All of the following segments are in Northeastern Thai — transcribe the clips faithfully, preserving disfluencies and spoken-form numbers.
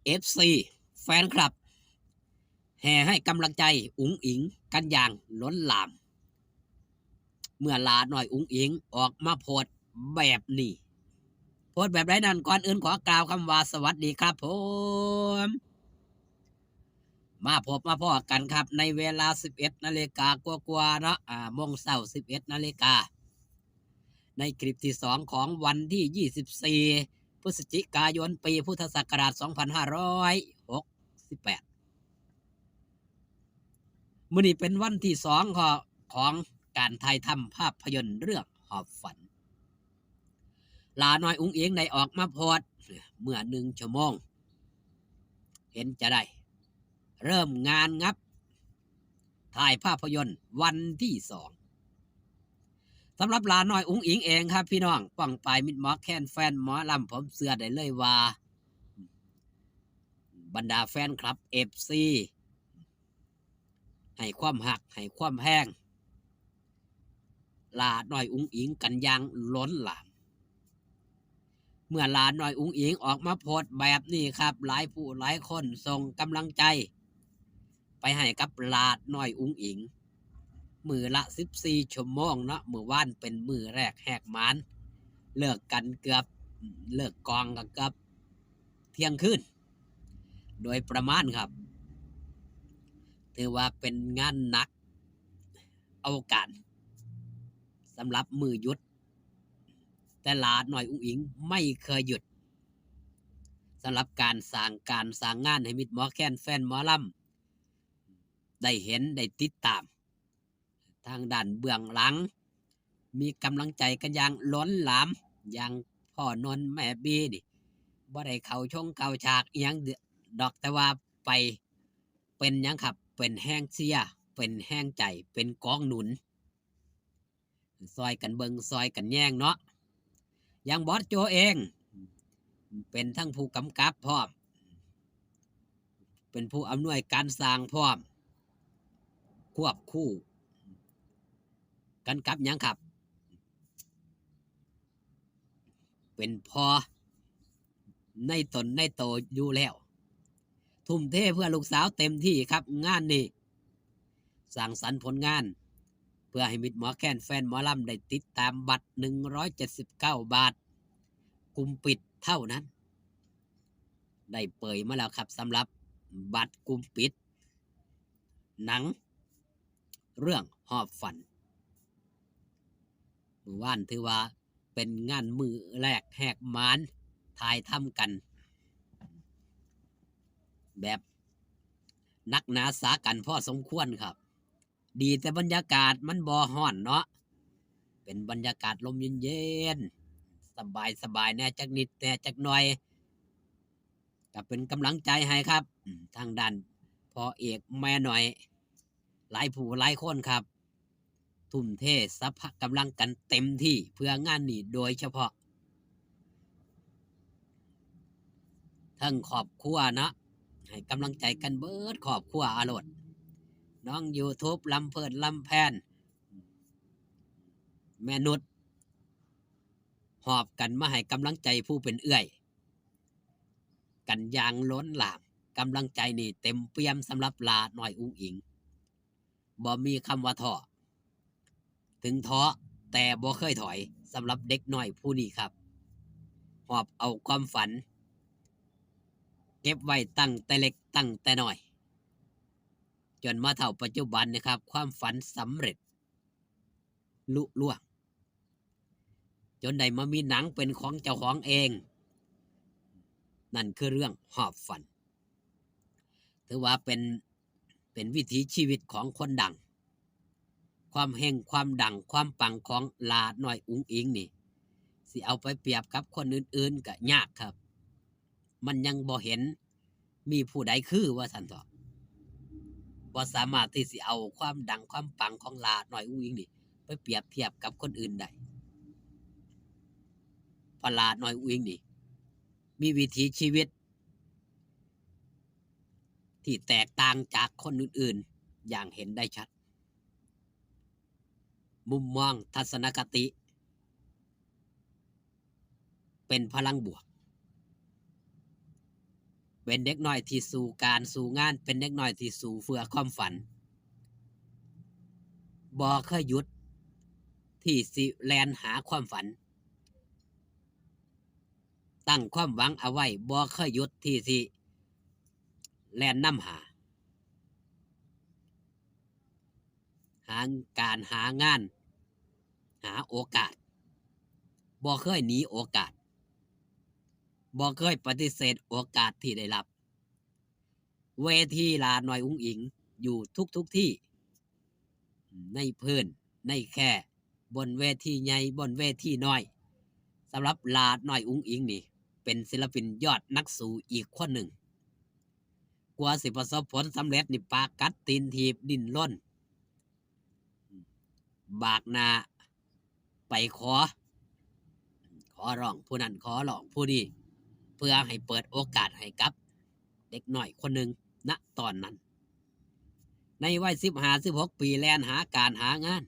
เอฟซี แฟนคลับ แห่ให้กำลังใจอุ๋งอิ๋งกันอย่างล้นหลาม เมื่อหลาน้อยอุ๋งอิ๋งออกมาโพสต์แบบนี้ โพสต์แบบใดนั้น ก่อนอื่นขอกล่าวคำว่าสวัสดีครับผม มาพบมาพ้อกันครับ ในเวลา สิบเอ็ดนาฬิกากว่าๆเนาะ อ่า โมงเช้า สิบเอ็ดนาฬิกา ในคลิปที่สองของวันที่ ยี่สิบสี่ พฤศจิกายน ปีพุทธศักราช สองพันห้าร้อยหกสิบแปด มื้อนี้เป็นวันที่สองของ ของการถ่ายทำภาพยนตร์เรื่องหอบฝัน หลาน้อยอุ๋งอิ๋งได้ออกมาโพสต์เมื่อหนึ่งชั่วโมง เห็นจะได้ เริ่มงานงับ ถ่ายภาพยนตร์วันที่สอง สำหรับหลาน้อยอุ๋งอิ๋งเองครับพี่น้อง ป้องปายมิตรหมอแคน แฟนหมอลำ ผมเชื่อได้เลยว่า บรรดาแฟนคลับ เอฟซี ให้ความฮัก ให้ความแพง หลาน้อยอุ๋งอิ๋งกันอย่างล้นหลาม เมื่อหลาน้อยอุ๋งอิ๋งออกมาโพสต์แบบนี้ครับ หลายผู้หลายคนส่งกำลังใจ ไปให้กับหลาน้อยอุ๋งอิ๋ง มื้อละ สิบสี่ชั่วโมงเนาะ มื้อวานเป็นมื้อแรกแหกหมาน เลิกกันเกือบ เลิกกองกันเกือบเที่ยงคืน โดยประมาณครับ ถือว่าเป็นงานหนักเอาการ สำหรับมื้อหยุด แต่หลาน้อยอุ๋งอิ๋งไม่เคยหยุด สำหรับการสร้างการสร้างงานให้มิตรหมอแคน แฟนหมอลำ ได้เห็นได้ติดตาม ทางด้านเบื้องหลัง มีกำลังใจกันอย่างล้นหลาม อย่างพ่อนนท์แม่บีนี่ บ่ได้เข้าชงเข้าฉากอิหยังดอก แต่ว่าไปเป็นหยังครับ เป็นแฮงเชียร์ เป็นแฮงใจ เป็นกองหนุน ซอยกันเบิ่งซอยกันแยงเนาะ อย่างบอสโจเอง เป็นทั้งผู้กำกับพร้อม เป็นผู้อำนวยการสร้างพร้อม ควบคู่กันกับหยังครับ เป็นพ่อในตนในโตอยู่แล้ว ทุ่มเทเพื่อลูกสาวเต็มที่ครับ งานนี้สร้างสรรค์ผลงาน เพื่อให้มิตรหมอแคน แฟนหมอลำ ได้ติดตามบัตร หนึ่งร้อยเจ็ดสิบเก้าบาท กลุ่มปิดเท่านั้น ได้เปิดมาแล้วครับ สำหรับบัตรกลุ่มปิด หนังเรื่องหอบฝัน มื้อวานถือว่าเป็นงานมื้อแรกแหกหมาน ถ่ายทำกัน แบบหนักหนาสาหัสพอสมควรครับ ดีแต่บรรยากาศมันบ่ฮ้อนเนาะ เป็นบรรยากาศลมเย็นๆ สบายๆแหน่จักนิดแหน่จักหน่อย ก็เป็นกำลังใจให้ครับ อืม ทางด้านพ่อเอกแม่น้อย หลายผู้หลายคนครับ ทุ่มเทสรรพกำลังกันเต็มที่เพื่องานนี้โดยเฉพาะ ทั้งครอบครัวเนาะ ให้กำลังใจกันเบิดครอบครัวเอาโลด น้องยูทูบ ลำเพลินลำแพน แม่นุช หอบกันมาให้กำลังใจผู้เป็นเอื้อย กันอย่างล้นหลาม กำลังใจนี่เต็มเปี่ยมสำหรับหลาน้อยอุ๋งอิ๋ง บ่มีคำว่าท้อ ถึงท้อแต่บ่เคยถอย สำหรับเด็กน้อยผู้นี้ครับ หอบเอาความฝัน เก็บไว้ตั้งแต่เล็กตั้งแต่น้อย จนมาเฒ่าปัจจุบันนะครับ ความฝันสำเร็จลุล่วง จนได้มามีหนังเป็นของเจ้าของเอง นั่นคือเรื่องหอบฝัน ถือว่าเป็น เป็นวิถีชีวิตของคนดัง ความเฮง ความดัง ความปังของหลาน้อยอุ๋งอิ๋งนี่ สิเอาไปเปรียบกับคนอื่นๆก็ยากครับ มันยังบ่เห็นมีผู้ใดคือว่าซั่นเถาะ บ่สามารถที่สิเอาความดังความปังของหลาน้อยอุ๋งอิ๋งนี่ ไปเปรียบเทียบกับคนอื่นได้ เพราะหลาน้อยอุ๋งอิ๋งนี่ มีวิถีชีวิต ที่แตกต่างจากคนอื่นๆ อย่างเห็นได้ชัด มุมมองทัศนคติ เป็นพลังบวก เป็นเด็กน้อยที่สู้การสู้งาน เป็นเด็กน้อยที่สู้เพื่อความฝัน บ่เคยหยุดที่สิแล่นหาความฝัน ตั้งความหวังเอาไว้ บ่เคยหยุดที่สิแล่นนำหา หาการหางาน หาโอกาส บ่เคยหนีโอกาส บ่เคยปฏิเสธโอกาสที่ได้รับ เวทีหล้าน้อยอุ๋งอิ๋งอยู่ทุกๆที่ ในพื้น ในแค บนเวทีใหญ่ บนเวทีน้อย สำหรับหล้าน้อยอุ๋งอิ๋งนี่ เป็นศิลปินยอดนักสู้อีกคนหนึ่ง กว่าสิประสบผลสำเร็จนี่ ปากกัดตีนถีบดิ้นรน บากหน้าไปขอ ขอร้องผู้นั้น ขอร้องผู้นี้ เพื่อให้เปิดโอกาสให้กับเด็กน้อยคนหนึ่ง ณ ตอนนั้น ในวัยสิบห้า สิบหกปี แล่นหาการหางาน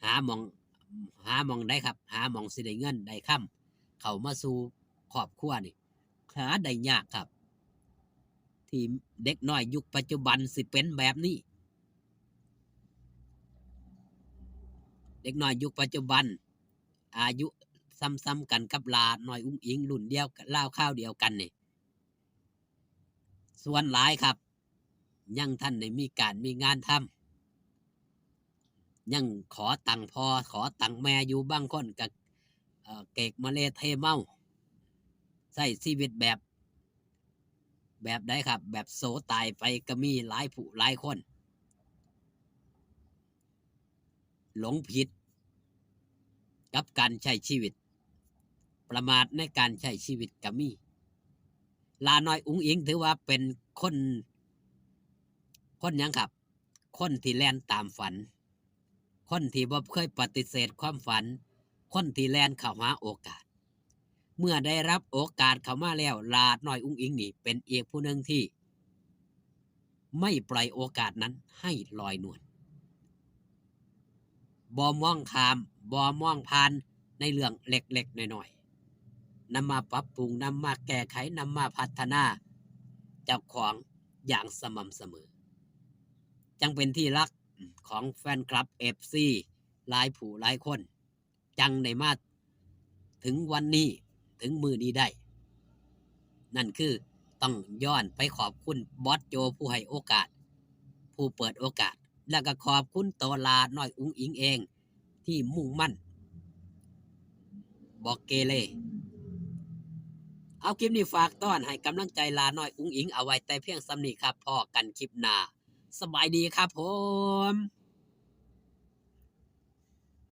หาหม่อง หาหม่องใดครับ หาหม่องสิได้เงินได้คำเข้ามาสู่ครอบครัวนี่ หาได้ยากครับ ที่เด็กน้อยยุคปัจจุบันสิเป็นแบบนี้ เด็กน้อยยุคปัจจุบัน อายุซ้ำๆกันกับหล้าน้อยอุ๋งอิ๋ง รุ่นเดียวกัน ราวคราวเดียวกันนี่ ส่วนหลายครับ ยังทันได้มีการมีงานทำ ยังขอตังค์พ่อ ขอตังค์แม่อยู่ บางคนก็ เอ่อ เกกมะเลเทเมา ใช้ชีวิตแบบ แบบใดครับ แบบโสตายไปก็มีหลายผู้หลายคน หลงผิดกับการใช้ชีวิต ประมาทในการใช้ชีวิตก็มี หล้าน้อยอุ๋งอิ๋งถือว่าเป็นคน คนหยังครับ คนที่แล่นตามฝัน คนที่บ่เคยปฏิเสธความฝัน คนที่แล่นเข้าหาโอกาส เมื่อได้รับโอกาสเข้ามาแล้ว หล้าน้อยอุ๋งอิ๋งนี่เป็นอีกผู้หนึ่งที่ ไม่ปล่อยโอกาสนั้นให้ลอยนวล บ่มองข้าม บ่มองผ่านในเรื่องเล็กๆน้อยๆ นำมาปรับปรุง นำมาแก้ไข นำมาพัฒนาเจ้าของอย่างสม่ำเสมอ จั่งเป็นที่รักของแฟนคลับ เอฟซี หลายผู้หลายคน จั่งได้มาถึงวันนี้ ถึงมื้อนี้ได้ นั่นคือต้องย้อนไปขอบคุณบอสโจผู้ให้โอกาส ผู้เปิดโอกาส แล้วก็ขอบคุณตัวหล้าน้อยอุ๋งอิ๋งเองที่มุ่งมั่น บ่เกเร เอาคลิปนี้ฝากต้อนให้กำลังใจหล้าน้อยอุ๋งอิ๋งเอาไว้แต่เพียงส่ำนี้ครับ พ้อกันคลิปหน้า สบายดีครับผม